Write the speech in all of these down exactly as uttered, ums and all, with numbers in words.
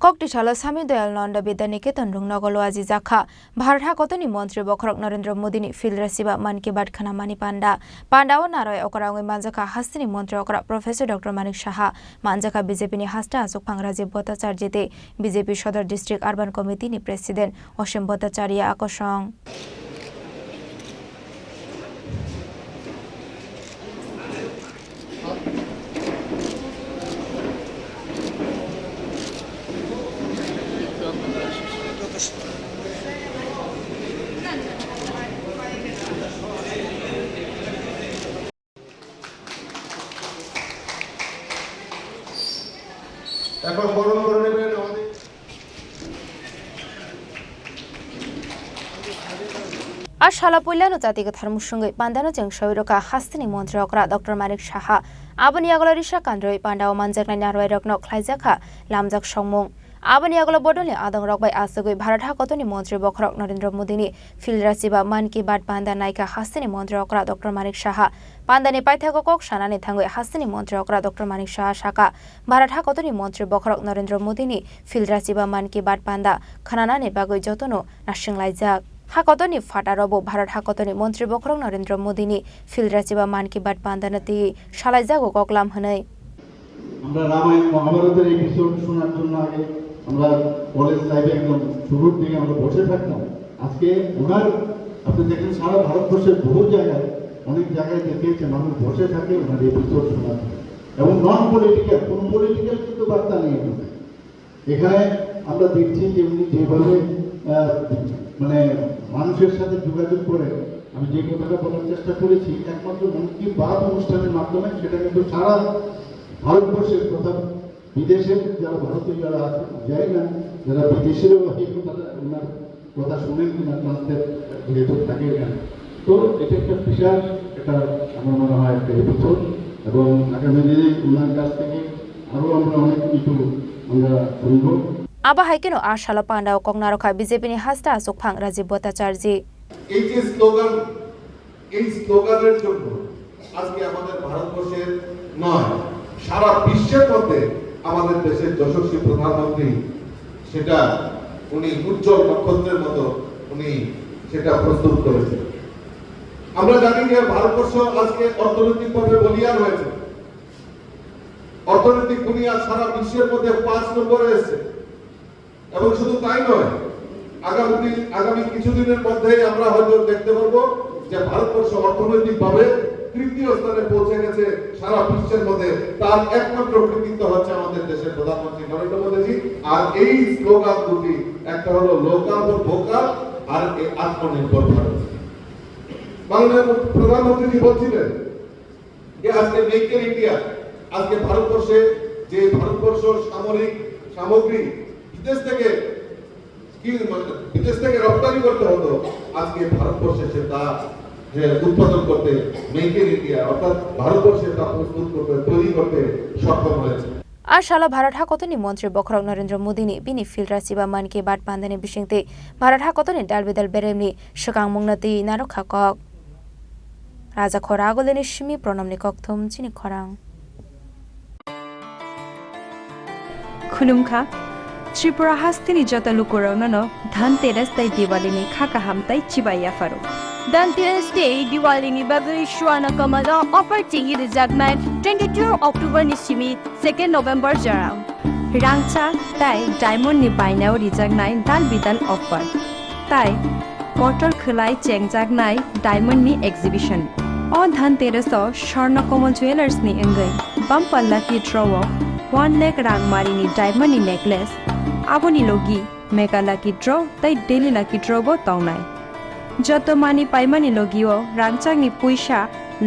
Koktisalo Sami Doyal Nanda Vidya Niketan rungnogo loaji jakha. Bharat hakotorni montri bokhorok Narendra Modini Phil Rachiba Mann Ki Baat khanamani panda. Pandao naroi okra wngwi manjakha hasteni montri okra Professor Doctor Manik Saha, manjakha B J P ni hasta aswkphang Rajiv Bhattacharya tei B J P Sodor District Urban Committee ni President Osim Bhattacharya akosong. এখন বরণ করে নেবেন আমাদের। A salo puilano jati kwthar musungwi pandano cheng soi rwkha hasteni montri okra Doctor Manik Saha. Aboni yagulo risa kandrwi pandao manjaknai narwai rokno khlaijakha lamjak songmung. Aboni yagulo bodolni adongrok bai aswgwi Bharat hakotorni montri bokhorok Narendra Modini Phil Rachiba Mann Ki Baat panda naikha hasteni montri okra Doctor Manik Saha. Pandani paithago kok sanani thangwi hasteni montri okra Doctor Manik Saha saka, Bharat hakotorni montri bokhorok Narendra Modini Phil Rachiba Mann Ki Baat panda khananani bagwi jotono nasinglai jak. Hakotorni phataro bo Bharat hakotorni montri bokhorok Narendra Modini Phil Rachiba Mann Ki Baat pandano twi salaijago koklam hwnwi. আমরা রামায়ণ মহাভারতের এপিসোড শোনার জন্য আগে আমরা কলেজ লাইফে একদম শুরুর দিকে আমরা বসে থাকতাম। আজকে ওনার, আপনি দেখেন, সারা ভারতবর্ষের বহু জায়গায়, অনেক জায়গায় দেখিয়েছে মানুষ বসে থাকে ওনার এপিসোড শোনার জন্য। এবং নন পলিটিক্যাল, কোনো পলিটিক্যাল কিন্তু বার্তা নেই এখানে। এখানে আমরা দেখছি যে উনি যেভাবে, আহ, মানে, মানুষের সাথে যোগাযোগ করে, আমি যে কথাটা বলার চেষ্টা করেছি, একমাত্র মন কি বাত অনুষ্ঠানের মাধ্যমে সেটা কিন্তু সারা ভারতবর্ষের তথা বিদেশের যারা ভারতীয় যারা আছেন, জানি না, যারা বিদেশেরও এই কথাটা, ওনার কথা শুনেন কিনা, ট্রান্সলেট যেহেতু থাকে এখানে। তো এটা একটা বিশাল, এটা আমার মনে হয় একটা এপিসোড, এবং আগামী দিনে ওনার কাছ থেকে আরো আমরা অনেক কিছু আমরা শুনবো। Abo hai kheno a salo pandao kok narwkha B J P ni hasta aswkphang Rajiv Bhattacharya. এই যে স্লোগান, এই স্লোগানের জন্য আজকে আমাদের ভারতবর্ষের নয়, সারা বিশ্বের মধ্যে আমাদের দেশের যশস্বী প্রধানমন্ত্রী সেটা উনি উজ্জ্বল নক্ষত্রের মতো উনি সেটা প্রস্তুত করেছেন। আমরা জানি যে ভারতবর্ষ আজকে অর্থনৈতিকভাবে বলিয়ান হয়েছে, অর্থনৈতিক বুনিয়াদ সারা বিশ্বের মধ্যে পাঁচ নম্বরে এসেছে। এবং শুধু তাই নয়, আগামী দিন, আগামী কিছুদিনের মধ্যেই আমরা হয়তো দেখতে পারবো যে ভারতবর্ষ অর্থনৈতিকভাবে তৃতীয় স্থানে পৌঁছে গেছে সারা বিশ্বের মধ্যে। তার একমাত্র কৃতিত্ব হচ্ছে আমাদের দেশের প্রধানমন্ত্রী নরেন্দ্র মোদীজি। আর এই স্লোগান দুটি, একটা হলো লোকাল ফর ভোকাল, আর এ আত্মনির্ভর ভারত। মাননীয় প্রধানমন্ত্রীজি বলছিলেন যে আজকে মেক ইন ইন্ডিয়া, আজকে ভারতবর্ষে যে ভারতবর্ষ সামরিক সামগ্রী বিদেশ থেকে কি, বিদেশ থেকে রপ্তানি করতে হতো, আজকে ভারতবর্ষে সে তা, হ্যাঁ, উৎপাদন করতে, মেক ইন ইন্ডিয়া, অর্থাৎ ভারতবর্ষে তা প্রস্তুত করতে, তৈরি করতে সক্ষম হয়েছে। A salo Bharat hakotorni montri bokhorok Narendra Modini bini Phil Rachiba Mann Ki Baat pandani bisingtwi Bharat hakotorni dal bidal beremni swkangmungno twi narwkha kok. Raja Khora Agulini simi Pranamni kokthum chini khorang. Khulumkha, Tripura hasteni joto lukurokno no Dhanteras tei Diwalini kha kaham tei chibai yapharo. Dhanteras tei Diwalini bagwi Swarna Kamal o offer chengwi rwjaknai twenty-two October ni simi second November jora. Rangchak tei diamond ni bainao rijaknai dal bidal offer. Tai kotor khwlai chengjaknai diamond ni exhibition. O Dhanteras o Swarna Kamal Jewellers ni wngwi bumper lucky draw o one lakh rangmari ni diamond ni necklace, aboni logi mega lucky draw tei daily lucky draw bo tongnai. Joto mani paimani logio rangchakni puisa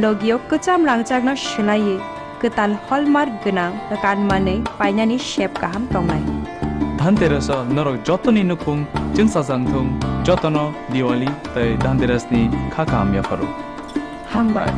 logio kwcham rangchakno swlaiwi kwtal hallmark gwnang kanmanwi painani sep kaham tongnai. Dhanteras o norok jotoni nukhung chwngsajak thung, jotono Diwali tei Dhanteras ni kha kaham yapharo. Hambai.